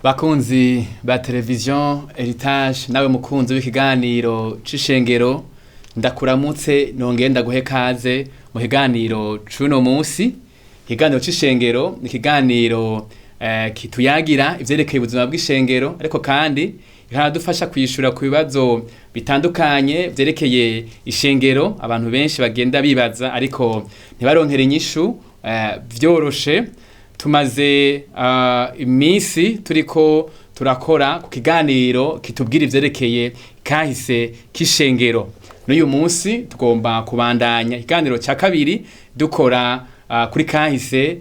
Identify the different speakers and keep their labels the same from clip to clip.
Speaker 1: Bakunzi ba televiziyo Heritage, nawe mukunzi w'ikiganiro c'ishengero, ndakuramutse nongeye ndaguhe kaze mu kiganiro c'uno munsi. Ikiganiro c'ishengero ni ikiganiro kituyagira ivyerekeye ubuzima bw'ishengero, ariko kandi kikadufasha kwishura ku bibazo bitandukanye vyerekeye ishengero abantu benshi bagenda bibaza ariko ntibaronkere inyishu vyoroshe. Tumaze iminsi turiko turakora ku kiganiro kitubwira ivyerekeye kahise k'ishengero. N'uyu munsi tugomba kubandanya ikiganiro ca kabiri dukora kuri kahise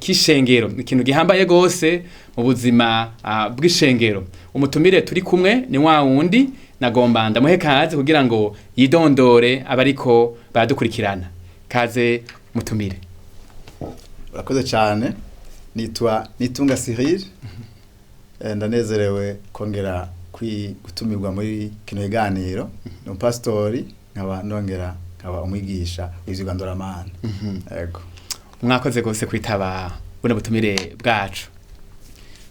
Speaker 1: k'ishengero, ikintu gihambaye gose mu buzima bw'ishengero. Umutumire turi kumwe ni wa wundi, nagomba ndamuhe kaze kugira ngo yidondore abariko baradukurikirana. Kaze mutumire.
Speaker 2: Urakoze cyane. Nitwa Nitunga Cyril. Ndanezerewe kongera gutumirwa muri kino kiganiro. Ni umupasitori, nkaba nongera nkaba umwigisha w'ivyigwa ndoramana. Yego.
Speaker 1: Mwakoze gose kwitaba buno butumire bwacu.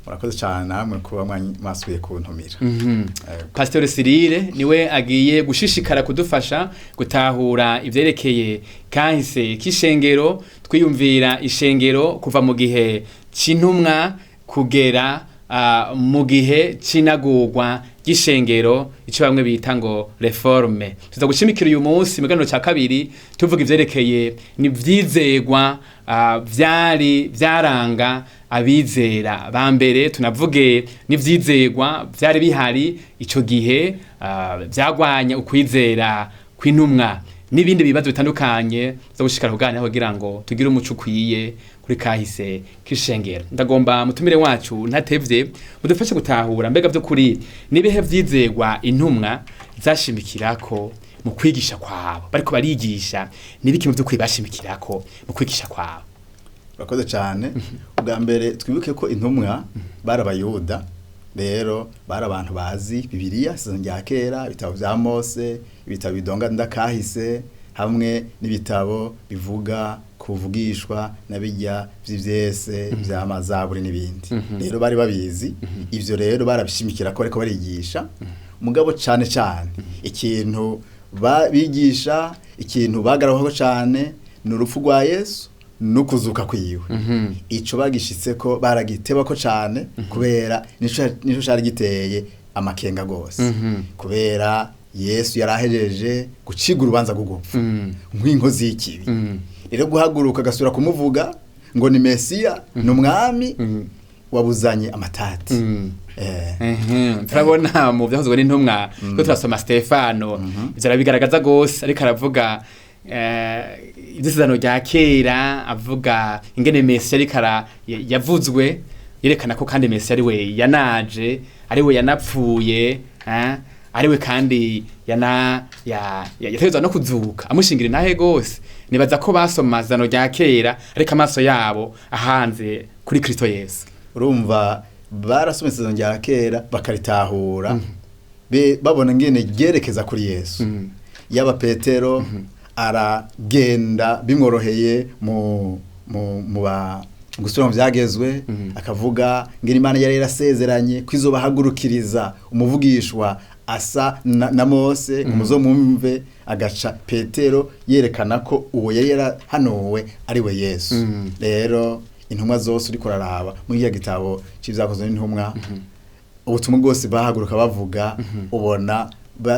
Speaker 2: Murakoze cyane namwe kuba mwasubiye kuntumira. Yego.
Speaker 1: Pastor Cyril niwe agiye gushishikara kudufasha gutahura ivyerekeye kahise k'ishengero, twiyumvira ishengero kuva mu gihe c'intumwa kugera mu gihe c'inagurwa ry'ishengero, ico bamwe bita ngo reforme. Tuza gushimikira uyu munsi mu kiganiro ca kabiri tuvuga ivyerekeye n'ivyizegwa vyari vyaranga abizera ba mbere, tunavuge n'ivyizegwa vyari bihari ico gihe vyagwanya ukwizera kw'intumwa n'ibindi bibazo bitandukanye zo gushikara kuganira kugira ngo tugire umuco ukwiye kuri kahise k'ishengero. Ndagomba mutumire wacu ntatevye mudufashe gutahura mbega vy'ukuri nibihe vyizegwa intumwa zashimikirako mu kwigisha kwabo, bariko barigisha nibiki mu vy'ukuri bashimikirako mu kwigisha kwabo?
Speaker 2: Urakoze cyane. Ubwa mbere twibuke ko intumwa bari abayuda, rero bari abantu bazi Bibiliya, isezerano rya kera, ibitabo vya Mose, ibitabo bidonga ndakahise, hamwe n'ibitabo bivuga kuvugishwa na bijya vy'ivyese vy'amazaburi n'ibindi. Rero bari babizi ivyo, rero barabishimikira ko bariko barigisha. Mugabo cane cane ikintu bigisha, ikintu bagaraho cane ni urupfu rwa Yesu n'ukuzuka kwiwe. Ico bagishitseko baragitebako cane kubera nico cari giteye amakenga gose, kubera Yesu yarahejeje guciga urubanza rwo gupfa nk'inkozi y'ikibi. Rero guhaguruka agasubira kumuvuga ngo ni Mesiya, ni umwami, wabuzanye amatati.
Speaker 1: Turabona mu vyakozwe n'intumwa ko turasoma Stefano, ivyo arabigaragaza gose, ariko aravuga ivy'isezerano rya kera, avuga ingene Mesiya ariko yavuzwe, yerekana ko kandi Mesiya ari we yanaje, ari we yanapfuye, ari we kandi yana yategerezwa no kuzuka, amushingira intahe gose. Nibaza ko basoma isezerano rya kera ariko amaso yabo ahanze kuri Kristo Yesu.
Speaker 2: Urumva barasoma isezerano rya kera bakaritahura, babona ingene ryerekeza kuri Yesu. Yaba Petero aragenda bimworoheye mu ba gusubira mu vyagezwe, akavuga ngene Imana yari yarasezeranye ko izobahagurukiriza umuvugishwa asa na Mose ngo muzomwumve, agaca Petero yerekana ko uwo yari yarahanuwe ari we Yesu. Rero intumwa zose uriko uraraba muri kiriya gitabo c'ivyakozwe n'intumwa, ubutumwa bwose bahaguruka bavuga, ubona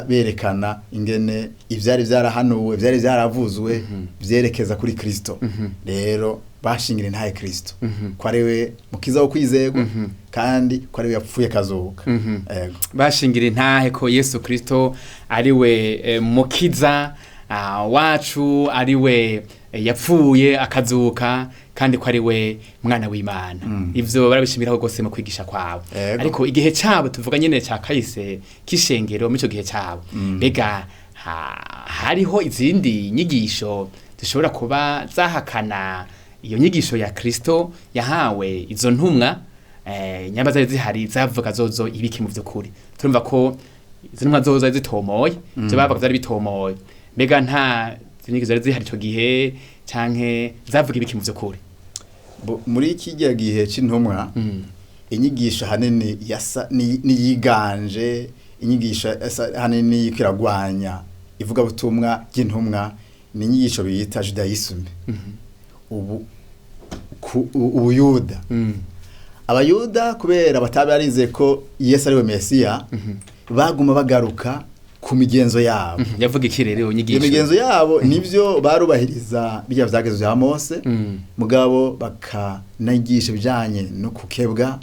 Speaker 2: berekana ingene ivyari vyarahanuwe, ivyari vyaravuzwe vyerekeza kuri Kristo. Rero bashingira intahe Kristo ko ari we mukiza wo kwizerwa, kandi ko ari we yapfuye kazuka. Yego.
Speaker 1: Bashingira intahe ko Yesu Kristo ari we mukiza wacu, ari we yapfuye akazuka, kandi ko ari we mwana w'Imana. Ivyo barabishimiraho rwose mu kwigisha kwabo.
Speaker 2: Yego.
Speaker 1: Ariko igihe cabo tuvuga nyene ca kahise k'ishengero, muri ico gihe cabo mbega hariho izindi nyigisho zishobora kuba zahakana iyo nyigisho ya Kristo yahawe izo ntumwa? Nyamba zari zihari, zavuga zozo ibiki mu vy'ukuri? Turumva ko izo ntumwa zozo zari zitomoye, ivyo bavuga vyari bitomoye. Mbega nta zinyigisho zari zihari ico gihe, canke zavuga ibiki mu vy'ukuri?
Speaker 2: Muri kijya gihe c'intumwa, Inyigisho hanini yasa niyiganje, inyigisho yasa hanini kiragwanya ivugabutumwa ry'intumwa ni inyigisho bita judaïsme, ubu ubuyuda. Abayuda kubera bataba barize ko Yesu ari we Mesiya, baguma bagaruka ku migenzo yabo.
Speaker 1: Yavuga iki rero iyo nyigisho?
Speaker 2: Imigenzo yabo nivyo barubahiriza bijya vyagezo vya Mose, mugabo bakanigisha ibijanye no kukebwa,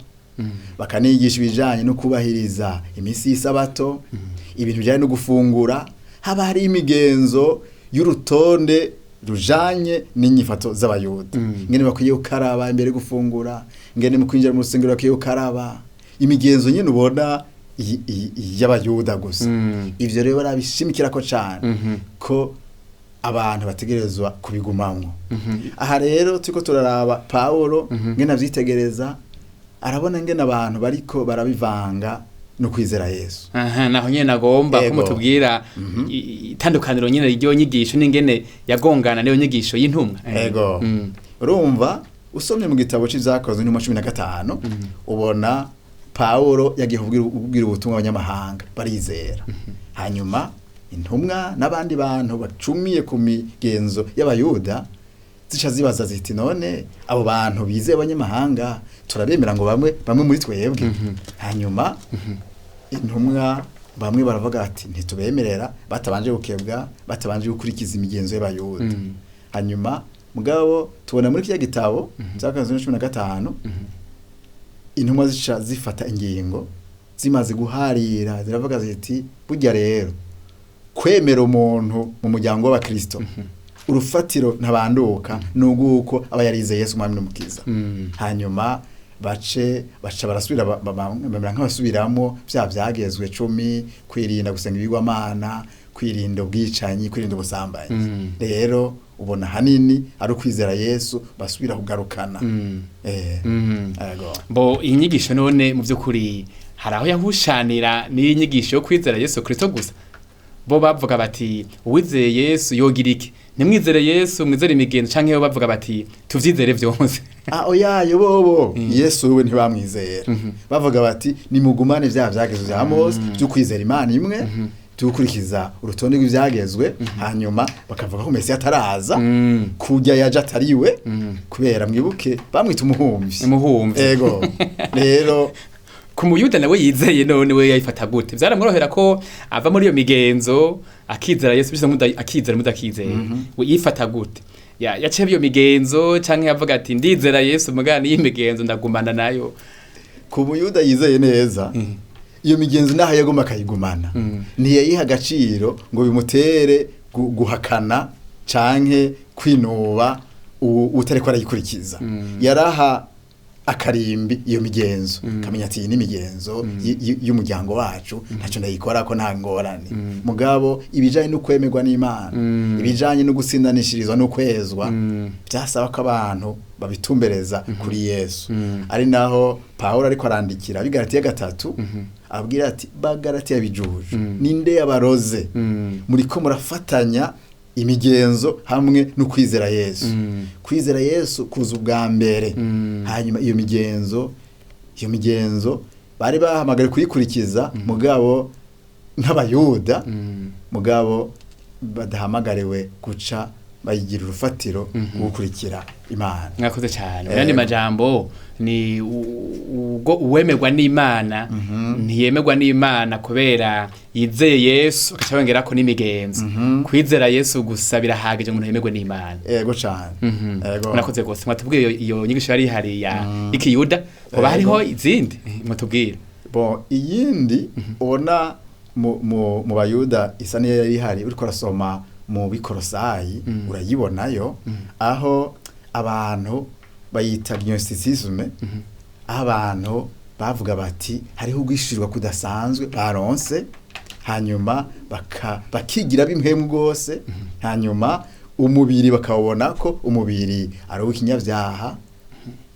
Speaker 2: bakanigisha ibijanye no kubahiriza iminsi y'isabato, ibintu bijanye no gufungura. Haba hari imigenzo y'urutonde rujanye n'inyifato z'abayuda, ngene bakwiye gukaraba imbere yo gufungura, ngene mu kwinjira mu rusengero bakwiye gukaraba, imigenzo nyene ubona y'abayuda gusa. Ivyo rero barabishimikirako cane ko abantu bategerezwa kubigumamwo. Aha rero turiko turaraba Pawulo ngene avyitegereza, arabona ngene abantu bariko barabivanga no kwizera Yesu.
Speaker 1: Aha naho nyene nagomba ko mutubwira itandukaniro nyene ry'iyo nyigisho n'ingene yagongana n'iyo nyigisho y'intumwa.
Speaker 2: Ego. Urumva usomye mu gitabo c'Ivyakozwe n'intumwa 15, ubona Pawulo yagiye kubwira ubutumwa abanyamahanga barizera, hanyuma intumwa n'abandi bantu bacumiye ku migenzo y'abayuda zica zibaza ziti: none abo bantu bizeye abanyamahanga turabemera ngo bamwe bamwe muri twebwe? Hanyuma intumwa bamwe baravuga ati: ntitubemerera batabanje gukebwa, batabanje gukurikiza imigenzo y'abayuda. Hanyuma mugabo tubona muri kiriya gitabo cya 15, intumwa zica zifata ingingo zimaze guharira, ziravuga ziti: burya rero kwemera umuntu mu muryango w'abakristo, urufatiro ntabanduka nuguko aba yarizeye Yesu umwami n'umukiza. Hanyuma bace baca barasubira bamera nk'abasubiramo bya byagezwe 10, kwirinda gusenga ibigwamana, kwirinda ubwicanyi, kwirinda ubusambanyi. Rero ubona hanini ari ukwizera Yesu basubira kugarukana. Ego.
Speaker 1: Bo iyi nyigisho none mu by'ukuri hari aho yahushanira n'iyi nyigisho yo kwizera Yesu Kristo gusa? Bo bavuga bati: uwizeye Yesu yogira iki? Ntimwizere Yesu, mwizere imigenzo, canke bo bavuga bati: tuvyizere vyose?
Speaker 2: Ah, oya, bobo Yesu we ntibamwizera. Bavuga bati: nimugumane vya vyagezwe vya Mose byo kwizera Imana imwe, tukurikiza urutonde rw'ivyagezwe. Hanyuma bakavuga ko Mesiya ataraza, kujya yaje atariwe, kubera mwibuke bamwita umuhumvyi.
Speaker 1: Umuhumvyi.
Speaker 2: Ego rero.
Speaker 1: Ku muyuda nawe yizeye none we yayifata gute? Vyaramworohera ko ava muri iyo migenzo akizera Yesu, bisa akizera mudakizera, we yifata gute? Yaciye iyo migenzo canke yavuga ati: ndizera Yesu mugana iyi migenzo ndagumana nayo?
Speaker 2: Ku muyuda yizeye neza, iyo migenzo naho yagomba akayigumana, ntiyayiha agaciro ngo bimutere guhakana canke kwinuba utariko arayikurikiza. Yaraha akarimbi iyo migenzo, kamenya ati: iyi ni imigenzo y'umuryango wacu, ntacyo ndayikora ko nta ngorane. Mugabo ibijanye no kwemerwa n'Imana, ibijanye no gutsindanishirizwa no kwezwa, byasaba ko abantu babitumbereza kuri Yesu. Ari naho Pawulo ariko arandikira Abigalatiya 3, abwira ati: Bagalatiya bijuju, ninde yabaroze? Muriko murafatanya imigenzo hamwe no kwizera Yesu. Kwizera Yesu kuza ubwa mbere, hanyuma iyo migenzo bari bahamagaye kuyikurikiza, mugabo nk'abayuda, mugabo badahamagariwe guca bayigira urufatiro gukurikira Imana.
Speaker 1: Mwakoze cyane. Mu yandi majambo ni ubwo uwemerwa n'Imana ntiyemerwa n'Imana kubera yizeye Yesu agaca yongerako n'imigenzo. Kwizera Yesu gusa birahagije umuntu yemerwe n'Imana.
Speaker 2: Ego cyane, ego.
Speaker 1: Murakoze rwose. Mwatubwiye iyo nyigisho yari ihari ya ikiyuda, hoba hariho izindi mwatubwira?
Speaker 2: Bon, iyindi ubona mu bayuda isa niyo yari ihari, uriko urasoma mu Bikorosayi urayibonayo, aho abantu bayita gnosticisme, aho abantu bavuga bati hariho ugwishirirwa kudasanzwe baronse, hanyuma bakigira b'impwemu rwose, hanyuma umubiri bakawubona ko umubiri ari uw'ikinyabyaha,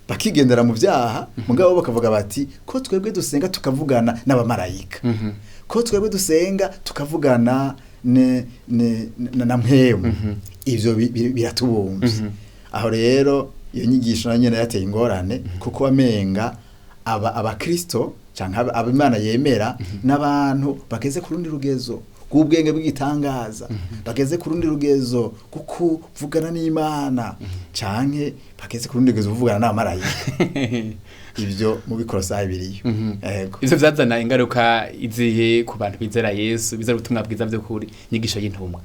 Speaker 2: bakigendera mu byaha. Mugabo bakavuga bati ko twebwe dusenga tukavugana n'abamarayika, ko twebwe dusenga tukavugana ne na mpwemu, ivyo biratubumbye. Aho rero iyo nyigisho nayo nyene yateye ingorane, kuko wamenga Aba abakristo canke aba Imana yemera n'abantu bageze ku rundi rugezo rw'ubwenge bw'igitangaza, bageze ku rundi rugezo rwo kuvugana n'Imana, canke bageze ku rundi rugezo kuvugana n'abamarayika. Ivyo mu Bikorosayi biriyo. Ego.
Speaker 1: Ivyo vyazana ingaruka izihe ku bantu bizera Yesu, bizera ubutumwa bwiza vy'ukuri, inyigisho y'intumwa?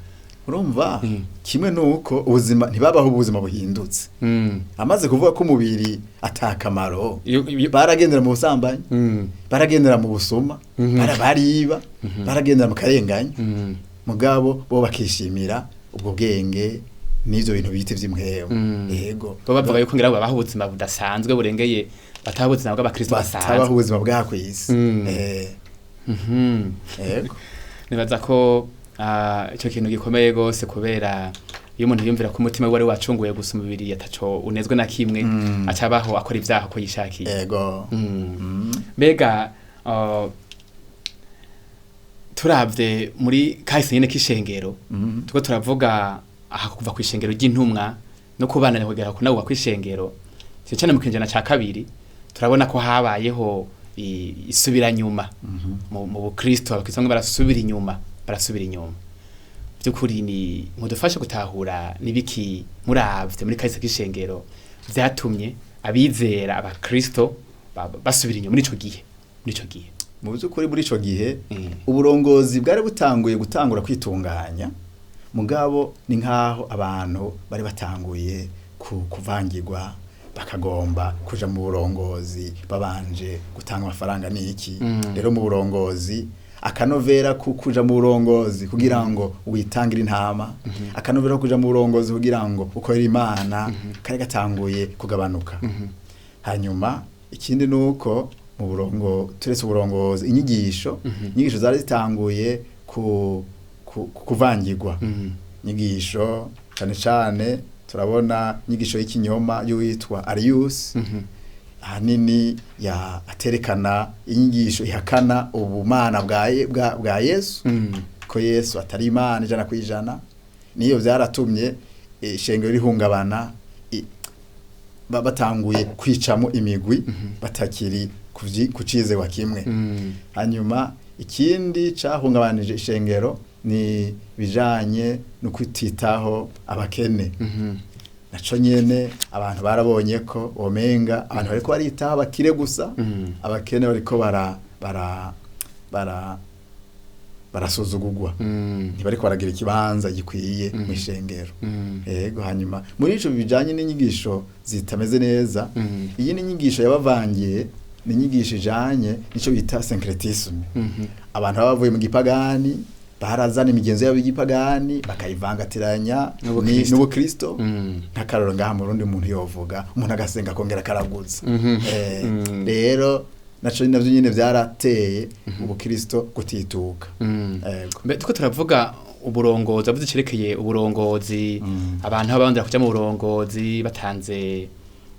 Speaker 2: Urumva, kimwe nuko ubuzima ntibabaho ubuzima buhindutse. Amaze kuvuga ko umubiri atakamaro, baragendera mu busambanyi, baragendera mu busuma, barabariba, baragendera mu karengane, mugabo bo bakishimira ubwo bwenge n'ivyo bintu bita ivy'impwemu. Yego.
Speaker 1: Bo bavuga yuko ngira babaho ubuzima budasanzwe burengeye, bataho ubuzima bw'abakristo
Speaker 2: batabaho
Speaker 1: basanzwe.
Speaker 2: Ubuzima bwa kw'isi. Yego.
Speaker 1: Nibaza ko ico kintu gikomeye gose, kubera iyo umuntu yumvira ko umutima we wari wacunguye gusa, umubiri ataco unezwe na kimwe, acabaho akora ivyaha uko yishakiye.
Speaker 2: Yego.
Speaker 1: Mbega turavye muri kahise nyene k'ishengero, tuko turavuga aha kuva kw'ishengero ry'intumwa no kubandanya kugera ku nawe kw'ishengero, cyane cyane mu kinjana ca kabiri, turabona ko habayeho isubiranyuma mu bukristo. Abakristo bamwe barasubira inyuma, barasubira inyuma. By'ukuri ni mudufashe gutahura nibiki muravye muri kahise k'ishengero vyatumye abizera, abakristo basubira inyuma muri ico gihe, muri ico gihe?
Speaker 2: Mu by'ukuri muri ico gihe uburongozi bwari butanguye gutangura kwitunganya, mugabo ni nkaho abantu bari batanguye kuvangirwa, bakagomba kuja mu burongozi babanje gutanga amafaranga n'iki. Rero mu burongozi, akanovera ku kuja mu burongozi kugira ngo witangire intama, akanovera ko kuja mu burongozi kugira ngo ukorere Imana, kari gatanguye kugabanuka. Hanyuma ikindi nuko mu burongo, turetse uburongozi, inyigisho zari zitanguye kuvangirwa. Inyigisho cane cane turabona inyigisho y'ikinyoma y'uwitwa Arius, ahanini ya aterekana inyigisho ihakana ubumana bwa Yesu, ko Yesu atari Imana 100%. Niyo vyaratumye ishengero rihungabana, batanguye kwicamo imigwi, batakiri kucizerwa kimwe. Hanyuma ikindi cahungabanije ishengero ni bijanye no kwititaho abakene. Naco nyene abantu barabonye ko womenga abantu bariko baritaho abakire gusa, abakene bariko bara bara bara barasuzugurwa, ntibariko baragira ikibanza gikwiye mu ishengero. Yego. Hanyuma muri ico bijanye n'inyigisho zitameze neza, iyi ni inyigisho yabavangiye, ni inyigisho ijanye nico bita syncrétisme. Abantu baba bavuye mu gipagani barazana imigenzo yabo y'igipagani bakayivangatiranya
Speaker 1: N'ubukristo.
Speaker 2: N'ubukristo. Nk'akarorero ngaha mu Burundi, umuntu yovuga umuntu agasenga akongera akaraguza. Rero naco navyo nyene vyarateye ubukristo gutituka. Yego.
Speaker 1: Mbe tuko turavuga uburongozi, avuze cerekeye uburongozi, abantu babandira kuja mu burongozi batanze,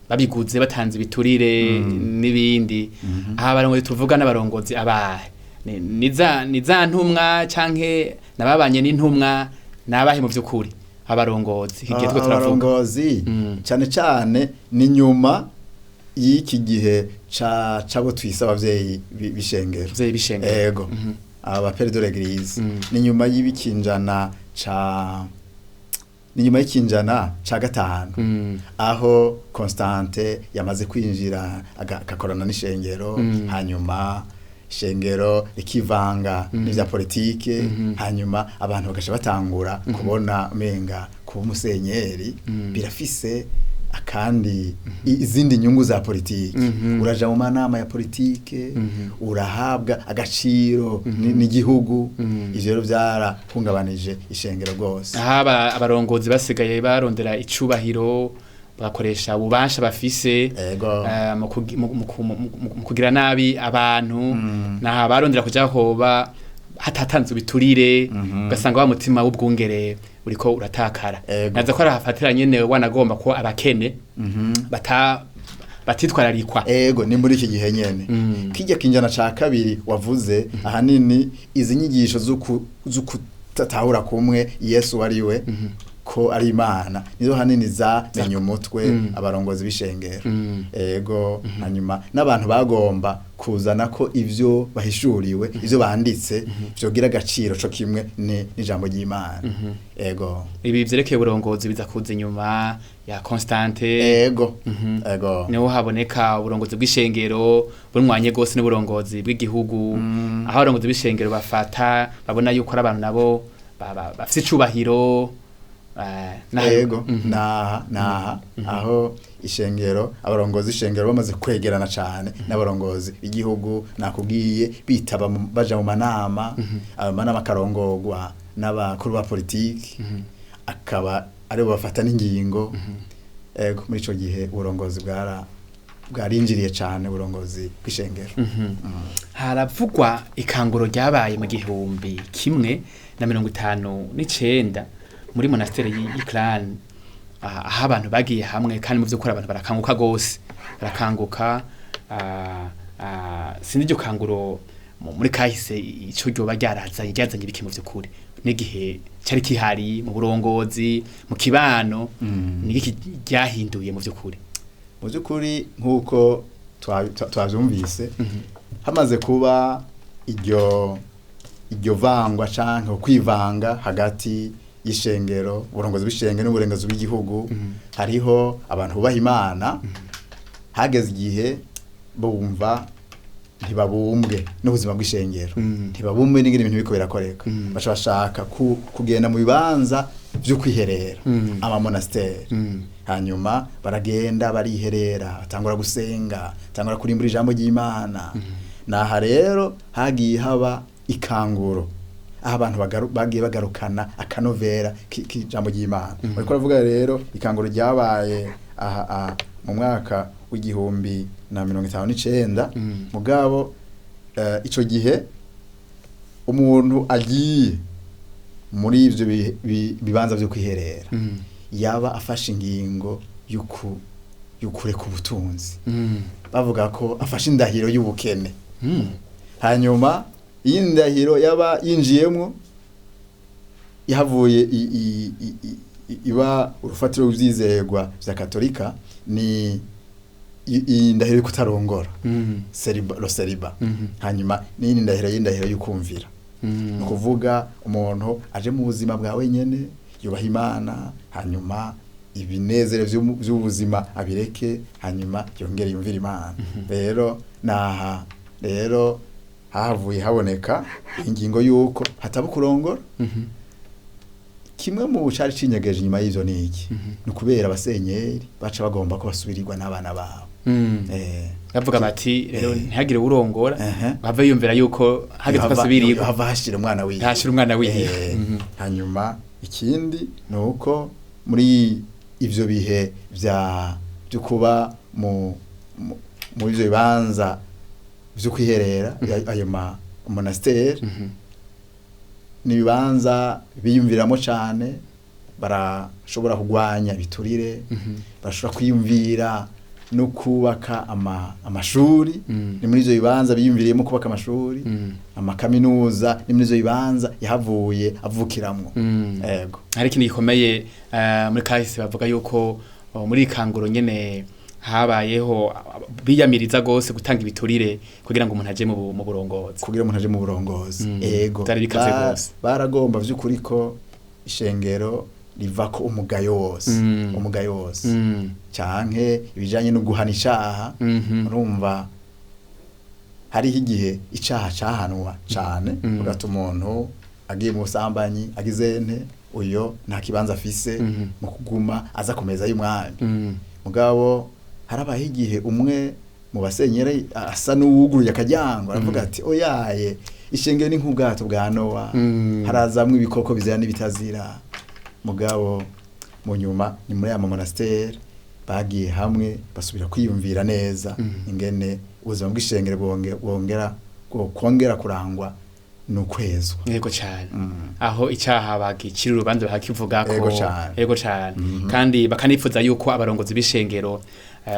Speaker 1: babiguze, batanze ibiturire n'ibindi. Aha abarongozi tuvuga n'abarongozi abahe? Ni za ntumwa canke nababanye n'intumwa? Nabahe mu vy'ukuri abarongozi iki gihe tuko turavuga?
Speaker 2: Abarongozi cane cane ni nyuma y'iki gihe ca cabo twise abavyeyi b'ishengero.
Speaker 1: Abavyeyi b'ishengero.
Speaker 2: Ego, aba pères de l'église. Ni nyuma y'ibikinjana ca, ni nyuma y'ikinjana ca gatanu, aho Constante yamaze kwinjira agakorana n'ishengero. Hanyuma ishengero rikivanga n'ivya politike. Hanyuma abantu bagaca batangura kubona umenga kuba umusenyeri birafise akandi izindi nyungu za politike. Uraja mu manama ya politike, urahabwa agaciro n'igihugu. Ivyo rero vyarahungabanije ishengero rwose.
Speaker 1: Aha abarongozi basigaye barondera icubahiro, bagakoresha ububasha bafise mu kugira nabi abantu. Naha barondera kuja hoba hatatanze ibiturire, ugasanga wa mutima w'ubwungere uriko uratakara. Naza ko arahafatira nyene wanagomba ko abakene batitwararikwa.
Speaker 2: Ego, ni muri iki gihe nyene. Kijya kinjana ca kabiri wavuze, ahanini izi nyigisho zukutatahura kumwe Yesu wari we. ko ari Imana, nizo hanini zamenya umutwe abarongozi b'ishengero. Ego, hanyuma n'abantu bagomba kuzana ko ivyo bahishuriwe, ivyo banditse vyogira agaciro co kimwe n'ijambo ry'Imana. Ego.
Speaker 1: Ibi vyerekeye uburongozi biza kuza inyuma ya Constante.
Speaker 2: Ego. Ego.
Speaker 1: Niho haboneka uburongozi bw'ishengero bunwanye gose n'uburongozi bw'igihugu, aho abarongozi b'ishengero bafata babona yuko ari abantu nabo bafise icubahiro.
Speaker 2: Ego, naha aho ishengero, abarongozi ishengero bamaze kwegerana cane n'abarongozi b'igihugu, nakubwiye bitaba baja mu manama, ayo manama akarongorwa n'abakuru ba politiki, akaba aribo bafata n'ingingo. Ego, muri ico gihe uburongozi bwarinjiriye cane uburongozi bw'ishengero.
Speaker 1: Haravugwa ikanguro ryabaye mu 1059 muri monasteri y'Ikran, aho abantu bagiye hamwe, kandi mu vy'ukuri abantu barakanguka gose, barakanguka. Sinzi iryo kanguro muri kahise ico ryoba ryarazanye, ryazanye ibiki mu vy'ukuri n'igihe cari kihari mu burongozi, mu kibano, n'igiki ryahinduye mu vy'ukuri?
Speaker 2: Mu by'ukuri nk'uko twavyumvise, hamaze kuba iryo vangwa canke kwivanga hagati y'ishengero, uburongozi bw'ishengero n'uburongozi bw'igihugu, hariho abantu bubaha Imana, hageze igihe bumva ntibabumbwe n'ubuzima bw'ishengero, ntibabumbwe n'ingene ibintu biriko birakoreka, baca bashaka kugenda mu bibanza vyo kwiherera, amamonasteri. Hanyuma baragenda bariherera, batangura gusenga, batangura kurimbura ijambo ry'Imana. Naha rero hagiye haba ikanguro, aho abantu bagiye bagarukana akanovera k'ijambo ry'Imana. Bariko baravuga rero ikanguro ryabaye aha mu mwaka w'1059. Mugabo ico gihe umuntu agiye muri ivyo bibanza vyo kwiherera, yaba afashe ingingo y'ukureka ubutunzi, bavuga ko afashe indahiro y'ubukene. Hanyuma iyi ndahiro yaba yinjiyemwo, yahavuye iba urufatiro rw'ivyizerwa vya Katolika, ni iyi ndahiro yo kutarongora, lo celibat. Hanyuma n'iyindi ndahiro y'indahiro y'ukumvira, ni ukuvuga umuntu aje mu buzima bwa wenyene, yubaha Imana, hanyuma ibinezero vy'ubuzima abireke, hanyuma yongere yumvire Imana. Rero naha rero havuye haboneka ingingo y'uko hataba kurongora. Kimwe mu cari cinyegeje inyuma y'ivyo ni iki? Ni ukubera abasenyeri baca bagomba ko basubirirwa n'abana babo.
Speaker 1: Bavuga bati rero ntihagire urongora, bave yumvira yuko hageze ko asubirirwa,
Speaker 2: hava hashira umwana wiwe,
Speaker 1: hashira umwana wiwe.
Speaker 2: Hanyuma ikindi ni uko muri ivyo bihe vyo kuba muri ivyo bibanza vyo kwiherera, ayo ma monasteri, ni ibibanza biyumviramo cane, barashobora kugwanya ibiturire, barashobora kwiyumvira no kubaka amashuri. Ni muri ivyo bibanza biyumviriyemo kubaka amashuri, amakaminuza, ni muri ivyo bibanza yahavuye avukiramwo. Ego.
Speaker 1: Hari ikintu gikomeye muri kahise bavuga yuko muri ikanguro nyene habayeho biyamiriza gose gutanga ibiturire kugira ngo umuntu aje mu burongozi.
Speaker 2: Kugira umuntu aje mu burongozi. Ego.
Speaker 1: Byari bikaze gose.
Speaker 2: Baragomba vy'ukuri ko ishengero riva ko umugayo wose, umugayo wose. Canke ibijanye no guhana icaha, urumva hariho igihe icaha cahanwa cane, ugatuma umuntu agiye mu busambanyi, agize nte, uyo nta kibanza afise mu kuguma aza kumeza y'umwami. Mugabo harabaho igihe umwe mu basenyeri asa n'uwuguruye akajyango, aravuga ati oyaye, ishengero ni nk'ubwato bwa Nowa, harazamwo ibikoko bizira n'ibitazira. Mugabo mu nyuma ni muri aya monasteri bagiye hamwe basubira kwiyumvira neza ingene ubuzima bw'ishengero bwongera kurangwa n'ukwezwa.
Speaker 1: Yego cyane. Aho icyaha bagicira urubanza bakakivuga ko. Yego cyane. Kandi bakanifuza yuko abarongozi b'ishengero,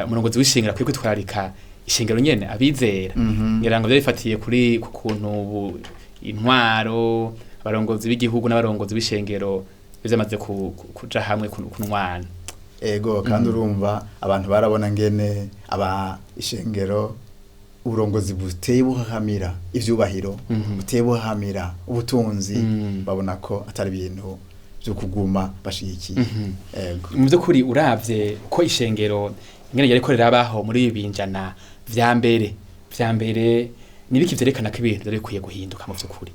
Speaker 1: umurongozi w'ishengero akwiye kwitwararika ishengero nyene abizera. Ngira ngo byarifatiye kuri ku kuntu intwaro, abarongozi b'igihugu n'abarongozi b'ishengero byamaze kuja hamwe kunwana.
Speaker 2: Ego, kandi urumva abantu barabona ngene aba ishengero uburongozi buteye buhahamira ivyubahiro, buteye buhahamira ubutunzi, babona ko atari ibintu byo kuguma bashigikiye. Ego.
Speaker 1: Mu by'ukuri uravye ko ishengero ingene yariko rirabaho muri ibi binjana vya mbere nibiki vyerekana ko ibintu vyari bikwiye guhinduka mu by'ukuri?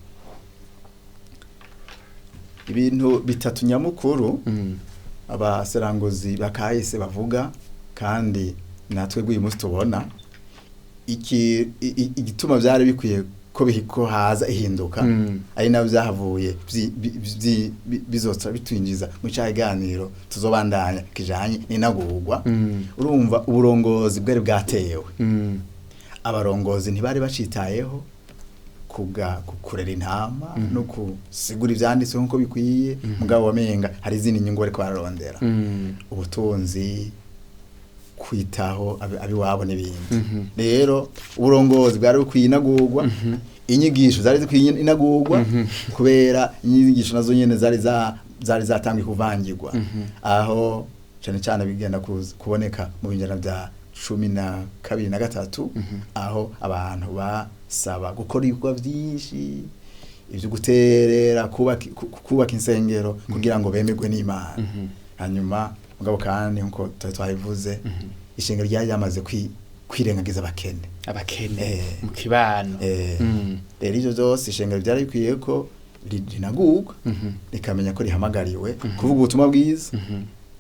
Speaker 2: Ibintu bitatu nyamukuru abaserangozi bakahise bavuga, kandi natwe uyu munsi tubona igituma byari bikwiye ko bihiko haza ihinduka, ari nabyo byahavuye bizotsa bitwinjiza mu cyaganiro tuzobandanya kijanye n'inagurwa. Urumva uburongozi bwari bwatewe, abarongozi ntibari bacitayeho kurera intama no kusigura ivyanditswe nkuko bikwiye, mugabo wamenga hari izindi nyungu bariko bararondera, ubutunzi, kwitaho abiwabo n'ibindi. Rero uburongozi bwari bukwiye inagurwa, inyigisho zari zikwiye inagurwa, kubera inyigisho nazo nyene zari zatangiye kuvangirwa, aho cyane cyane bigenda kuboneka mu binjana bya 12 na 3, aho abantu basaba gukora ibikorwa byinshi ibyo guterera, kubaka insengero kugira ngo bemerwe n'Imana. Hanyuma mugabo kandi nkuko twabivuze, ishengero ryari ryamaze kwirengagiza abakene
Speaker 1: mu kibano.
Speaker 2: Rero ivyo byose ishengero ryari bikwiye ko rinagurwa, rikamenya ko rihamagariwe kuvuga ubutumwa bwiza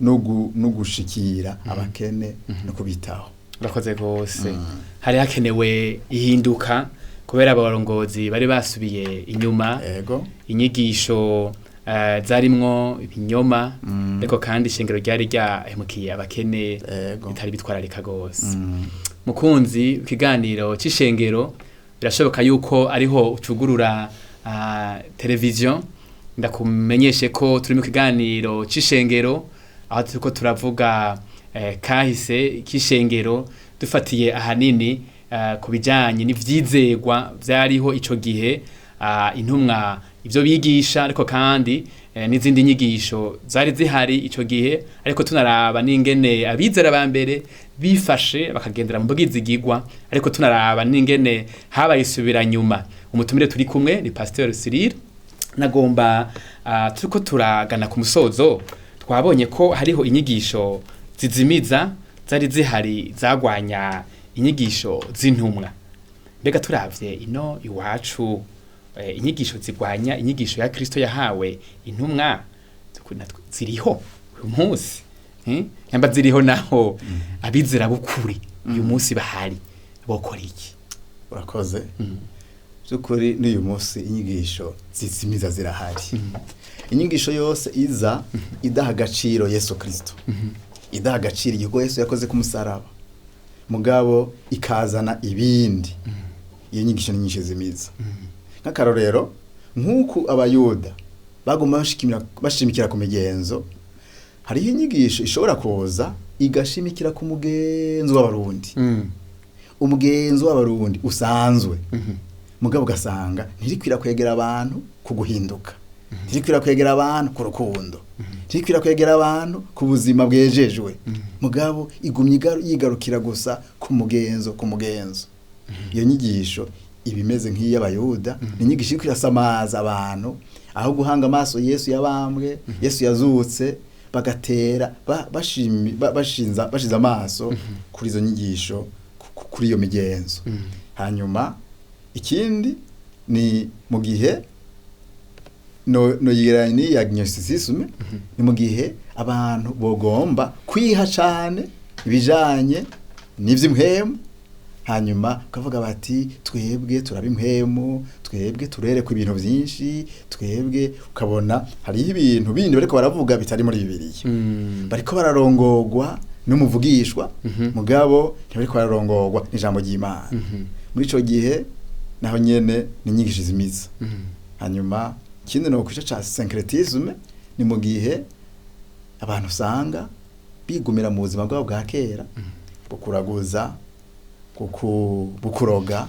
Speaker 2: no gushikira abakene no kubitaho.
Speaker 1: Urakoze gose. Hari hakenewe ihinduka kubera abarongozi bari basubiye inyuma.
Speaker 2: Ego.
Speaker 1: Inyigisho zarimwo ibinyoma, ariko kandi ishengero ryari ryahemukiye abakene, bitari bitwararika gose. Mukunzi ikiganiro c'ishengero, birashoboka yuko ariho ucugurura televiziyo, ndakumenyeshe ko turi mu kiganiro c'ishengero aho turiko turavuga kahise k'ishengero, dufatiye ahanini ku bijanye n'ivyizegwa vyariho ico gihe, intumwa ivyo bigisha, ariko kandi n'izindi nyigisho zari zihari ico gihe, ariko tunaraba n'ingene abizera ba mbere bifashe bakagendera mu bwizigigwa, ariko tunaraba n'ingene habaye isubira nyuma. Umutumire turi kumwe ni Pasteur Cyril. Nagomba turiko turagana ku musozo, twabonye ko hariho inyigisho zizimiza zari zihari zagwanya inyigisho z'intumwa. Mbega turavye ino iwacu, inyigisho zigwanya inyigisho ya Kristo yahawe intumwa ziriho uyu munsi? Nyamba ziriho, naho abizera bukuri uyu munsi bahari bokora iki?
Speaker 2: Urakoze. By'ukuri n'uyu munsi inyigisho zizimiza zirahari. Inyigisho yose iza idaha agaciro Yesu Kristo, idaha agaciro igikorwa Yesu yakoze ku musaraba, mugabo ikazana ibindi, iyo nyigisho ni nyinshi zimiza. Nk'akarorero, nk'uku abayuda baguma bashimikira ku migenzo, hariho inyigisho ishobora kuza igashimikira ku mugenzo w'abarundi, umugenzo w'abarundi usanzwe, mugabo ugasanga ntirikwira kwegera abantu ku guhinduka, ntirikwira kwegera abantu ku rukundo, ntirikwira kwegera abantu ku buzima bwejejwe, mugabo igumye yigarukira gusa ku mugenzo, ku mugenzo. Iyo nyigisho ibimeze nk'iy'abayuda, ni inyigisho iriko irasamaza abantu, aho guhanga amaso Yesu yabambwe, Yesu yazutse, bagatera bashinza amaso kuri izo nyigisho, kuri iyo migenzo. Hanyuma ikindi ni mu gihe no yigereranya n'iya gnosticisme, ni mu gihe abantu bogomba kwiha cane ibijanye n'ivy'impwemu, hanyuma ukavuga bati twebwe turaba impwemu, twebwe turerekwa ibintu vyinshi, twebwe ukabona hariho ibintu bindi bariko baravuga bitari muri Bibiliya. Bariko bararongogwa n'umuvugishwa, mugabo ntibariko bararongogwa n'ijambo ry'Imana. Muri ico gihe naho nyene ni inyigisho zimiza. Hanyuma ikindi no kwica ca syncretisme ni mu gihe abantu usanga bigumira mu buzima bwabo bwa kera, bukuraguza, bukuroga,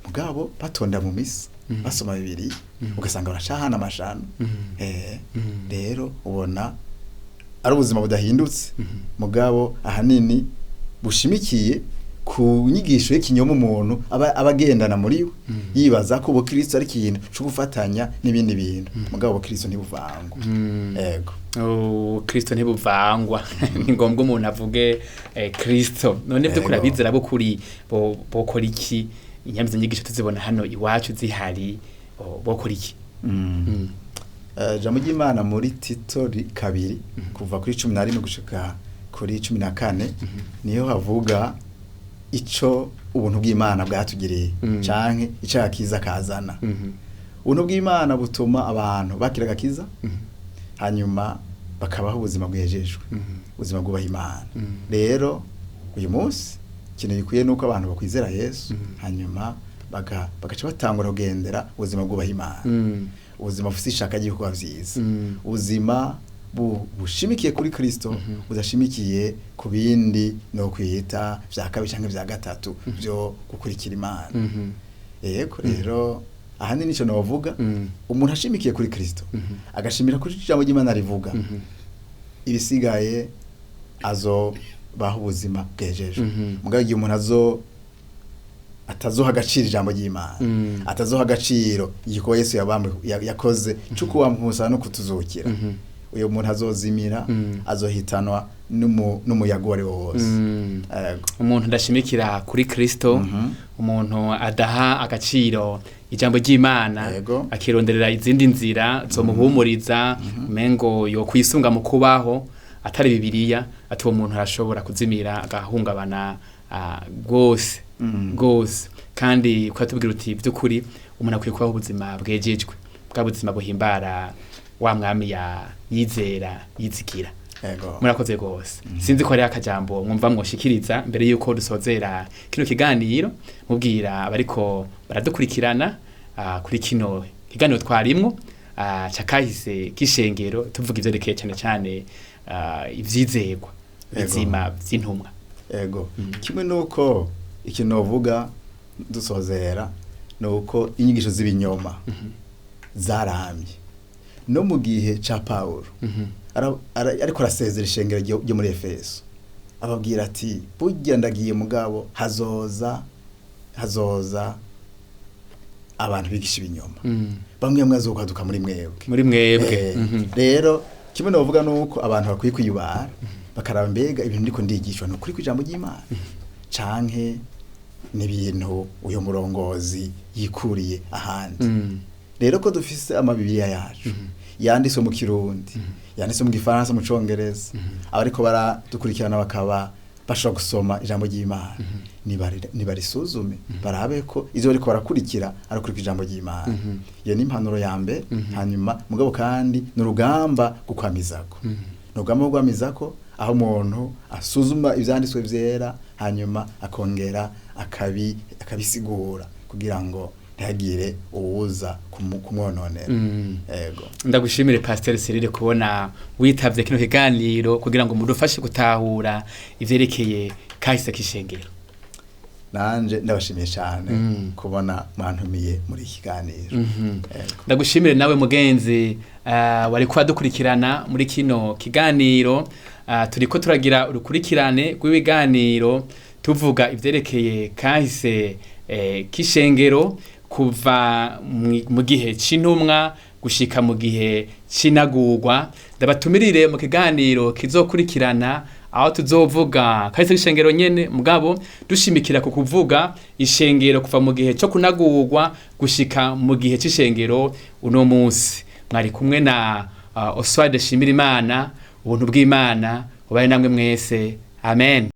Speaker 2: mugabo batonda mu misa. Basoma Bibiliya, ugasanga baracahana amashano. Rero ubona ari ubuzima budahindutse, mugabo ahanini bushimikiye ku nyigisho y'ikinyoma umuntu aba agendana muri we, yibaza ko ubukristo ari ikintu cyo gufatanya n'ibindi bintu, mugabo ubukristo ntibuvangwa. Ego.
Speaker 1: Oh, Kristo ntibuvangwa, ni ngombwa umuntu avuge Kristo. None vy'ukuri abizera bo kuri bokora iki? Inyamizo nyigisho tuzibona hano iwacu zihari, bokora iki?
Speaker 2: Ijambo ry'Imana muri Tito 2, kuva kuri 11 gushika kuri 14, niyo havuga ico ubuntu bw'Imana bwatugiriye canke ico agakiza kazana. Ubuntu bw'Imana butuma abantu bakira agakiza, hanyuma bakabaho ubuzima bwejejwe, ubuzima bwubaha Imana. Rero uyu munsi ikintu gikwiye nuko abantu bakwizera Yesu, hanyuma bagaca batangura kugendera ubuzima bwubaha Imana, ubuzima bufise ishaka ry'ibikorwa vyiza, ubuzima bushimikiye kuri Kristo, budashimikiye ku bindi no kwita vya kabiri canke vya gatatu vyo gukurikira Imana. Yego, rero ahanini nico novuga: umuntu ashimikiye kuri Kristo, agashimira kuri ijambo ry'Imana rivuga, ibisigaye azobaho ubuzima bwejejwe. Mugabo igihe umuntu atazoha agaciro ijambo ry'Imana, atazoha agaciro igikorwa Yesu yabambwe yakoze cyo kubampusa no kutuzukira, uyu muntu azozimira, azohitanwa n'umuyaga uwo ari wo wose. Yego.
Speaker 1: Umuntu ndashimikira kuri Kristo, umuntu adaha agaciro ijambo ry'Imana, akironderera izindi nzira zomuhumuriza, umengo yo kwisunga mu kubaho atari Bibiliya, ati uwo muntu arashobora kuzimira, agahungabana rwose rwose. Kandi ukatubwira uti by'ukuri umuntu akwiye kubaho ubuzima bwejejwe, bwa buzima buhimbara wa mwami ya yizera yizigira. Murakoze rwose. Sinzi ko hariho akajambo mwumva mwoshikiriza mbere yuko dusozera kino kiganiro, mubwira abariko baradukurikirana kuri kino kiganiro twarimwo ca kahise k'ishengero, tuvuga ivyerekeye cane cane ivyizerwa bizima vy'intumwa.
Speaker 2: Ego. Kimwe nuko ikintu novuga dusozera nuko inyigisho z'ibinyoma zarambye no mu gihe ca Pawulo. Ariko arasezera ishengero ryo muri Efeso, ababwira ati: "Burya ndagiye, mugabo hazoza abantu bigisha ibinyoma, bamwe mwazokwaduka muri mwebwe."
Speaker 1: Muri mwebwe.
Speaker 2: Rero kimwe novuga nuko abantu bakwiye kwiyubara, bakaraba: mbega ibintu ndiko ndigishwa ni ukuri kw'ijambo ry'Imana, canke ni ibintu uyu murongozi yikuriye ahandi? Rero ko dufise amabibiliya yacu yanditswe mu Kirundi, yanditswe mu Gifaransa, mu Congereza, abariko baradukurikirana bakaba bashobora gusoma ijambo ry'Imana, nibarisuzume barabe ko ivyo bariko barakurikira ari ukuri kw'ijambo ry'Imana. Iyo ni impanuro ya mbere. Hanyuma mugabo kandi ni urugamba gukwamizako, ni urugamba rwo aho umuntu asuzuma ivyanditswe vyera, hanyuma akongera akabisigura kugira ngo ntihagire uwuza kumwononera. Ego.
Speaker 1: Ndagushimire, Pasteur Cyril, kubona witavye kino kiganiro kugira ngo mudufashe gutahura ivyerekeye kahise k'ishengero.
Speaker 2: Nanje ndabashimiye cyane kubona mwantumiye muri iki kiganiro. Ego.
Speaker 1: Ndagushimire nawe mugenzi wari kubadukurikirana muri kino kiganiro. Turiko turagira urukurikirane rw'ibiganiro tuvuga ivyerekeye kahise k'ishengero kuva mu gihe c'intumwa gushika mu gihe c'inagurwa. Ndabatumirire mu kiganiro kizokurikirana, aho tuzovuga kahise k'ishengero nyene, mugabo dushimikira ku kuvuga ishengero kuva mu gihe cyo kunagurwa gushika mu gihe c'ishengero uno munsi. Mwari kumwe na Oswald Shimirimana. Ubuntu bw'Imana ubaye namwe mwese. Amen.